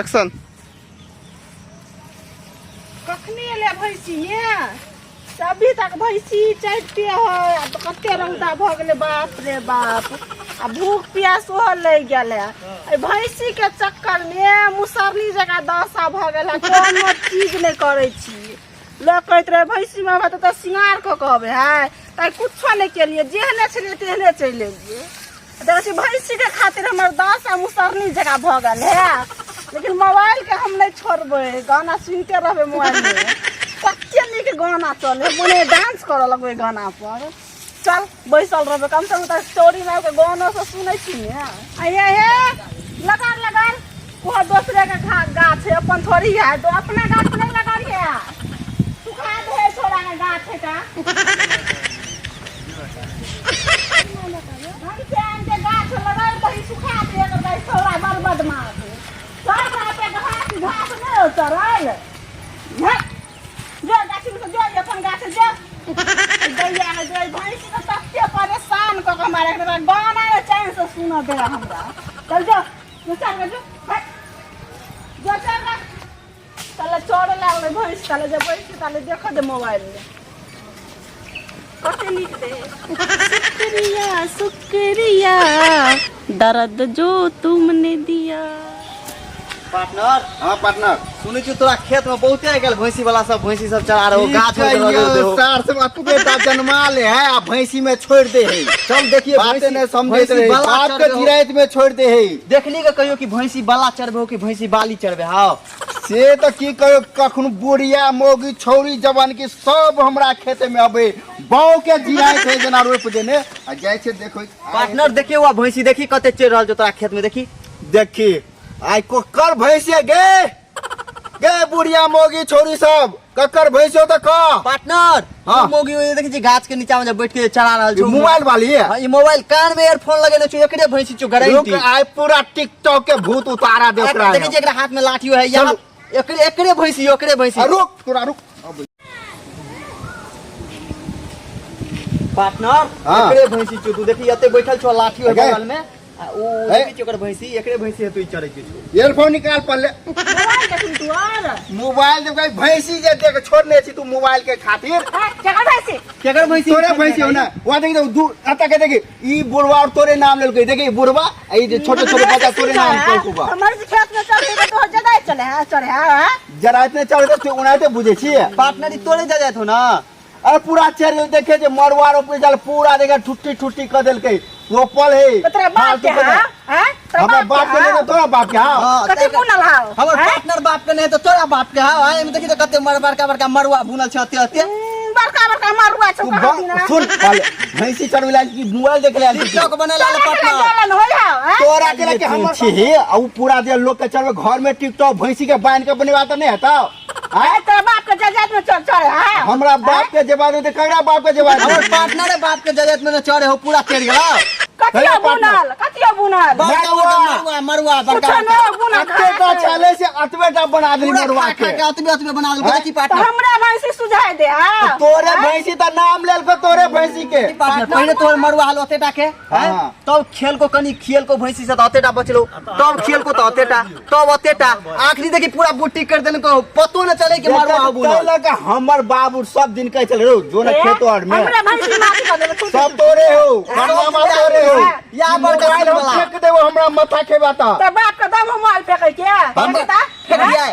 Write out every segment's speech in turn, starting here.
Action. कखनी एलै भैंसी ये? अभी तक भैंसी चढ़ते है आ तऽ कते रौदा भऽ गेलै, बाप रे बाप। आ भूख प्यास ओहो लागि गेलै। एहि भैंसी के चक्कर मे मुसरनी जकाँ दशा भऽ गेल है। कोनो चीज नहि करै छी। लोक कहैत रहै भैंसी मे अबै तऽ सिंगार कऽ कऽ अबै है, तऽ कुछो नहि केलियै, जेहने छलियै तेहने चलि एलियै। देखै छी भैंसीके खातिर हमर दस आ मुसरनी जकाँ भऽ गेल है। लेकिन मोबाइलके हम नहि छोड़बै, गाना सुनिते रहबै मोबाइलमे। कते नीक गाना चलै, मने डांस करऽ लगबै गाना पर। चल बैसल रहबै, कम से कम तऽ स्टोरी मे आबि कऽ गानो सब सुनै छी ने। आ हे हे लगा लगा, ओहो दोसरे के गाछ है, अपन थोड़ी है। तो अपना गाछ नहीं लगा है, सुखा दे छोड़ा के गाछ है का भैंसे आनि के गाछ लगाइ दही, सुखा दे एकर गाछ। छौड़ा बड़ बदमाश सब पे घास घास नहि हो चरल। हे, जो गाछी में से जो, अपन गाछ जो दैया है जो। भैंसी के तते परेशान कऽ के हमरा रखने बा, गाना ने चैन से सुनऽ दे हमरा। चल जो, जो चल जो, हट। जो चल जा। ताले चढ़े लागलै भैंस, ताले जे बैठ ताले देखऽ दे मोबाइल में कते नीक दे। शुक्रिया शुक्रिया दर्द जो तुमने दिया। पार्टनर। हाँ पार्टनर। सुनै छियौ तोरा खेत में बहुते आइ काल्हि भैंसी वाला सब भैंसी सब चरा रहो, गाछ में चढ़ा देहो। सार सब अतबे टा जन्मा ले है आ भैंसी में छोड़ दे है। चल देखिए, बाते भैंसी नहीं समझे भैंसी रहे, बाला बाप के चढ़बे हो। जिरायत में छोड़ दे है। देखली के कहियो कि भैंसी बाला चढ़बे हो कि भैंसी बाली चढ़बे? हाँ से तो की कहियो, कखनो बुढ़िया मौगी छौरी जवान की सब हमरा खेते में अबे बाव के जिरायत है जेना रोप देने आ जाइ छै। देखो पार्टनर, देखिए वो भैंसी देखी कते चढ़ रहल छौ तोरा खेत में, देखी। देखी आइ ककर भैंसी गे गे बुढ़िया मौगी छौरी सब ककर भैंसो तऽ कह। पार्टनर। हाँ। हाँ मौगी ओइ देखै छी गाछ के नीचा में जे बैठ के चरा रहल छौ मोबाइल वाली। हाँ, ई मोबाइल कान में ईयरफोन लगेने छौ, एकरे भैंसी छौ रुक, गारंटी। आइ पूरा टिकटॉक के भूत उतारा दे ओकरा। देखै छी एकरा हाथ में लाठियो है यहाँ। एकरे एकरे भैंसी, एकरे भैंसी। आ, रुक तोरा, रुक। पार्टनर। हाँ। एकरे भैंसी छौ, तू देखी एते बैठल छौ, लाठी है अगे। बगल में आ ऊ हे। देखै छी ओकर भैंसी, एकरे भैंसी है, तू ई चरै छी। ईयरफोन निकाल पहले। मोबाइल देखी तू और मोबाइल देखै भैंसी जे देख छोड़ने छी तू मोबाइल के खातिर। हे, केकर भैंसी? केकर भैंसी? तोरे भैंसी हो ना, वहाँ देखी तो दू अता के देखी ई बुढ़वा और तोरे नाम लेलकै। देखी ई बुढ़वा आ ई जे छोटे छोटे बच्चा तोरे नाम कहलको बा। हमर जे खेत में चढ़े तो तोहर जदाय चले है, चढ़े है, हाँ? जरा इतने चढ़े तो ओनाहिते बुझै छी। पार्टनर, ई तोरे जा जात हो ना? अरे पूरा चढ़ गेल, देखे जे मरुआ रोपे जाल पूरा देखे ठुट्टी ठुट्टी कर देलकै, रोपल है। तो तोरा बाप के फालतू है, के। हाँ? तोरा हमरा बाप के है? नहीं तो तोरा बाप के हाँ। हाँ, कथी बुनल हाउ? हमर हाँ? पार्टनर बाप के नहीं तो तोरा बाप के हाउ। हाँ, एमे देखी तो कते मर बड़का बड़का मरुआ बुनल छै अते अते। बड़का बड़का मरुआ छौ तू कहाँ दिना? सुन पहले भैंसी चढ़बै लाल की मोबाइल देख ले? टिकटॉक बनेला चले चले पार्टनर। जलन होय हाउ, हाँ? तोरा के लेके हमर छी आ उ पूरा जे लोग के चढ़बै घर में टिकटॉक भैंसी के बांध के बनेबा त नहीं हेतौ? आय तोरा बाप के जजात में चढ़ चढ़ है? हमरा बाप के जेबा दे त ककरा बाप के जेबा दे? हमर पार्टनर बाप के जजात में न चढ़े हो, पूरा चढ़ गेला। कथियो हे पार्टनर। बुनल, कथियो बुनल? बड़का बड़का मरुआ मरुआ बड़का कुछो बड़का न बुनल। अते टा छले से अतबे टा बना देली पूरा मरुआ खा खा के। के अतबे अतबे बना देलकै। हैं? देखी तो पार्टनर, हमरा भैंसी सुझाय दे। हाँ तोरे भैंसी त नाम लेलको तोरे भैंसी के। पार्टनर, पहिले तोहर मरुआ हाल ओतेटा के हैं? हाँ। तब खेल को कनी खेल को भैंसी से त अतेटा बचलो, तब खेल को त अतेटा, तब अतेटा, आखिरी देखी पूरा बुट्टी कर देलको, पतो न चले कि मरुआ हो बुनल। तै लऽ कऽ हमर बाबू सब दिन कहै छलै रौ जो ने खेत आर में। हमरा भैंसी माटी कर देलको। सब तोरे हो, कारनामा तोरे हो। या बड़का मोबाइल हम वाला। फेंक देबो हमरा माथा खेबा त। तो बाप के दम मोबाइल फेंकै के? हम फेंकता? फेंक दिया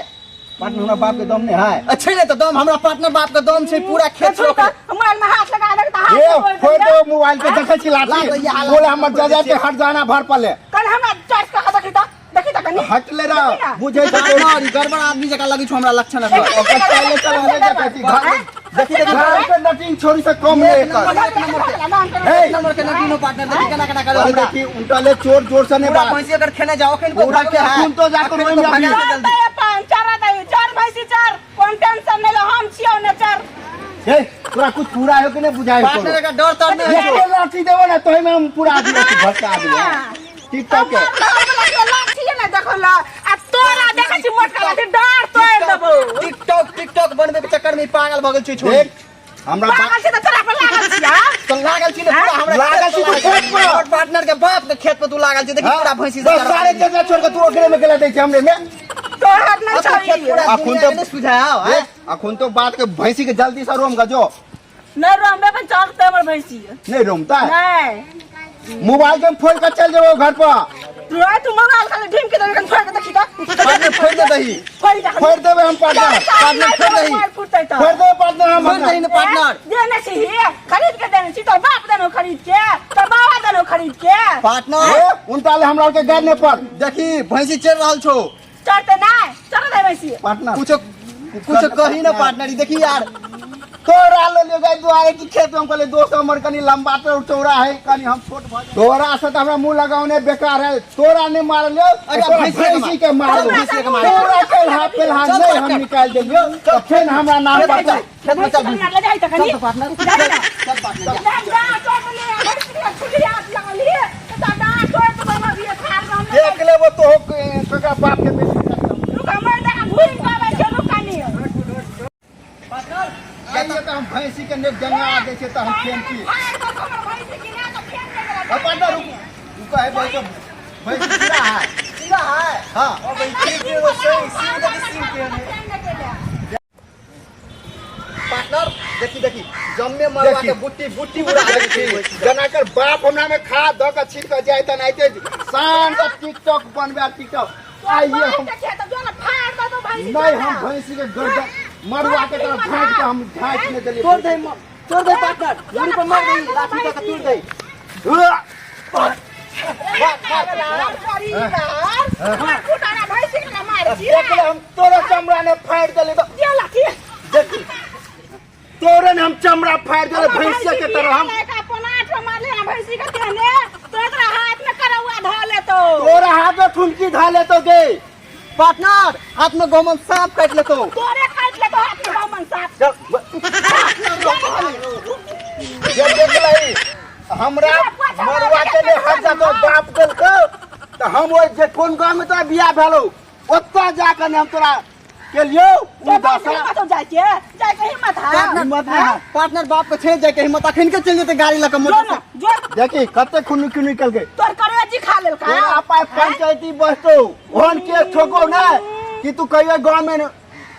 पार्टनर, हमरा बाप के दम नहीं है। अच्छा नहीं तो दम हमरा पार्टनर बाप के दम छै, पूरा खेत छुई रोक। तऽ मोबाइल में हाथ लगा देलक तऽ हाथ ए तोड़ि फोड़ देलक। दो मोबाइल के, देखै छी लाठी। ला भैया, ला। बोले हमर जजा के हट जाना भर पले। कल हमरा चर्च कऽ के देखी तऽ, देखी तऽ कनी। हट ले रहा देखी ना। बुझै छै पार्टनर, ई गड़बड़ आदमी जकाँ लगै छौ हमरा लक्षण एकर। ओकर चाले चल नहि देखै छी घर हैं? देखी देखी घर पे नटिंग छोरी से कम नहीं एक एकर। नंबर, एक नंबर के, हे। एक नंबर के नटीनो पार्टनर, देखी केना केना करे अरे हमरा। देखी उनटा ले चोर जोर से नहीं पूरा बात। भैंसी अगर खेने जाओ अखन को पूरा भागबे के है। खून तो जाकर अखन ओहिमे को अभी। भगा दे जल्दी। चल अपन चरा दही, चर भैंसी चर, कोन टेंशन नहीं लो, हम छियौ ने चर। हे तोरा कुछ पूरा हो कि नहीं बुझाइ पार्टनर का डर तर नहीं एक हो। लाठी देबो ना तोहि में हम पूरा आदमी अथी भटका दिए टिकटॉक के। हमर घर वाला के लाठी ने देखल आ तोरा देखै छी मोटका लाठी डार तोड़ देबौ। टिकटॉक टिकटॉक बनबे के चक्कर में ई पागल भऽ गेल छै छोरी। देख हमरा बाप पागल छी तऽ तोरा पर लागल छी, हाँ? तो लागल छी ने पूरा हमरा लागल छी तू खेत पर। हमर पार्टनर के बाप के खेत पर तू लागल छी, देखी पूरा भैंसी से बस सारे जगह छोड़ के तू ओकरे में गेला दै छै हमरे में। तोहर नहि अतऽ खेत छौ पूरा अखुन दुनिया तो- के नहि सुझाओ आँय? अखुन तो बात के भैंसी के जल्दी से रोम गजो नहि रोमबे पर चलते हमर भैंसी नहीं रोमता नहि मोबाइल के फोड़ के चल जेबो घर पर तू तू मोबाइल खाली ढीम के दे फोड़ के देखी तऽ पार्टनर फोड़ दे दही फोड़ दे फोड़ देबे हम पार्टनर पार्टनर फोड़ दही फुटतै तऽ फोड़ देबे पार्टनर हम फोड़ दही ने पार्टनर देने छी खरीद के देने छी तोर बाप देनो खरीद के तोर बाबा देनो खरीद के पार्टनर ए, उनटा ले हमरा के गाड़ नहीं पर देखी भैंसी चढ़ रहल छौ चढ़ते नहीं चढ़ दे भैंसी पार्टनर कुछो कुछो कही ना पार्टनर ई देखी यार तोरा ले लियो गाय दुआरे की खेत में हम कहले दोस्त हमर कनी लंबा तो चौड़ा है कनी हम छोट भ तोरा से तो हमरा मुंह लगाउने बेकार है तोरा नहीं मारलियो अरे तोरा भैंसी के भैंसी के मारलियो भैंसी के मारलियो। तोरा पेलहा पेलहा चल नहीं हम पार्टनर। निकाल देलियो तो फेन हमरा नाम खेत में पता चल खेत में चल भैंसी के जाई त कनी चल तो पार्टनर जाई ना। चल पार्टनर जा। जा जा चोट ले भैंसी के छुली हाथ लगली त डा चोट तो बनवा दिए खार हम देख लेबो तो कका बाप के बेटी रुक हमर डा घुरि के आबै छै रुक कनी जाइए तऽ हम भैंसी के नेक जंगा दै छै तऽ हम फेन की पार्टनर रुक उ कहे भाई तो भैंसी पूरा है पूरा है हाँ पार्टनर देखी देखी जम्मे मरवा देखी। के बुट्टी बुट्टी उड़ा देखी देलकै। जेना कर बाप हमरा में खाद दऽ के छीट के जाय तऽ नाइते शान से टिकटॉक बनबे आ टिकटॉक आइए हम नहीं हम भैंसी के गर्दन मरुआ के तरफ झाँक के हम झाँक नहीं देलियै तोड़ दे तोड़ दे पार्टनर मुड़ी पर मार दे लाठी दऽ के तोड़ दे देख ले हम तोरे चमड़ा ने फाड़ देले तो देखी तोरे ने हम चमड़ा फाड़ देले भैंसिया के तरह हम तोरा हाथ में ठुनकी धा लेतो गे पार्टनर हाथ में गहुमन सांप काटि लेतो तोरे काटि लेतो हाथ में गहुमन सांप चल जे देख लही हमरा मरुआ के ने हर जातो बाप देलको तऽ हम ओहि जे कोन गाँव में तोरा बियाह भेलौ ओतऽ जाकऽ ने हम तोरा के लियौ उ दशा कतौ जाइके जाइके हिम्मत है हिम्मत नहीं है। पार्टनर बाप के छे जाए के हिम्मत अखन के चल जेते गाड़ी लके जो मोटर ना जो देखी कते खून क्यों निकल गए तोर करेजी खा लेल का तोरा पास पंचायती बसतो ओहन के ठोको ना कि तू कहियो गाँव में न-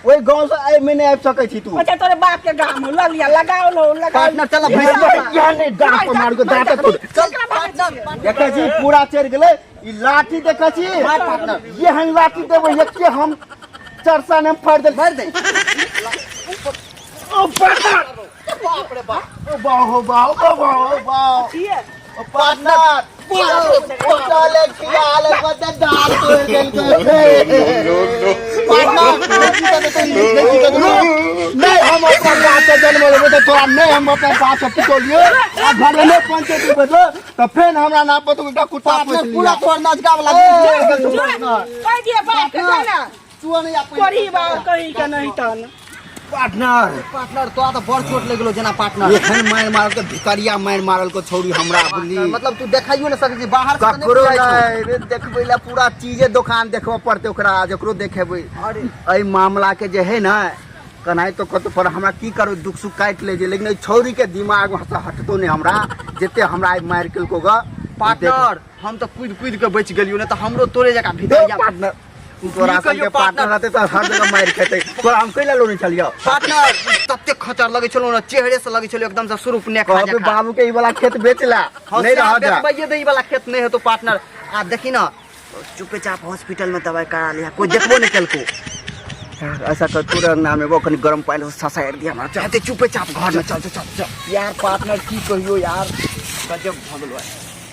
ओहि गाँव से एहि में नहीं आबि सकै छी तू अच्छा तोरे बाप के गाम हो ललिया लगाओ लो लगाओ पार्टनर चल भैंस यहाँ नहीं दाँत पर मार के दाँत तोड़ चल पार्टनर देखै छी पूरा चढ़ि गेलै ई लाठी देखै छी मार पार्टनर। एहन लाठी देबै एके हम चरसा ने फाड़ि देल मार दे ओ पार्टनर बाप रे बाप ओ बाहो बाहो ओ बाहो बाहो छिए ओ पार्टनर ओ चले खिया ले बदे दाल तोड़ देलकै पार्टनर देखी तऽ देतै देखी तऽ देतै नहीं हम अपना बाप से जन्म लेबै तऽ तोरा नहीं हम अपना बाप से पिटोलियो आ घरे नहीं पंचायती बैठलो तऽ फेर हमरा नाम पर तू एकटा कुत्ता पोसि पार्टनर पूरा लिया तोहर नजका वाला कह दिए बाप के जाना चुआ नहीं अपन कोरी बार कहीं के नहीं तन पार्टनर पार्टनर तोरा तऽ बड़ चोट लागि गेलो जेना पार्टनर एखन मारि मारल के भितरिया मारि मारल को छौड़ी हमरा बुझली मतलब तू देखाइयो नहीं सकै छी बाहर से तऽ नहि ककरो बुझाइ छौ। नहि रे देखबै ला पूरा चीजे दोकान देखबऽ पड़तै ओकरा जकरो देखेबै अरे एहि मामला के जे है ने कनाहि तो कतौ पर हमरा की करू दुख सुख काटि लै छै लेकिन एहि छौड़ी के दिमाग से हटतो नहि हमरा जते हमरा आइ मारि केलको ग पार्टनर हम तऽ कूदि कूदि के बचि गेलियो नहि तऽ हमरो तोरे जकाँ भितरिया पार्टनर तोरा की कहियौ संगे पार्टनर रहते तऽ हर जगह मारि खेतै तोरा हम कैला लोने छलियौ पार्टनर तते खचर लगै छलो ने चेहरे से लगै छलो एकदम से स्वरूप ने खा कहबे बाबू के ई वाला खेत बेच ला नहीं रह जा बेचबैये दे ई वाला खेत नहीं हेतो पार्टनर आ देखी ना चुपेचाप हॉस्पिटल में दवाई करा लिया कोई देखबो नहीं केलको यार ऐसा कर तोरे अंगना में वो कनी गरम पानी से ससारि दिया हमरा चाहते चुपेचाप घर में चल चल चल चल यार पार्टनर की कहियो यार गजब भऽ गेलो।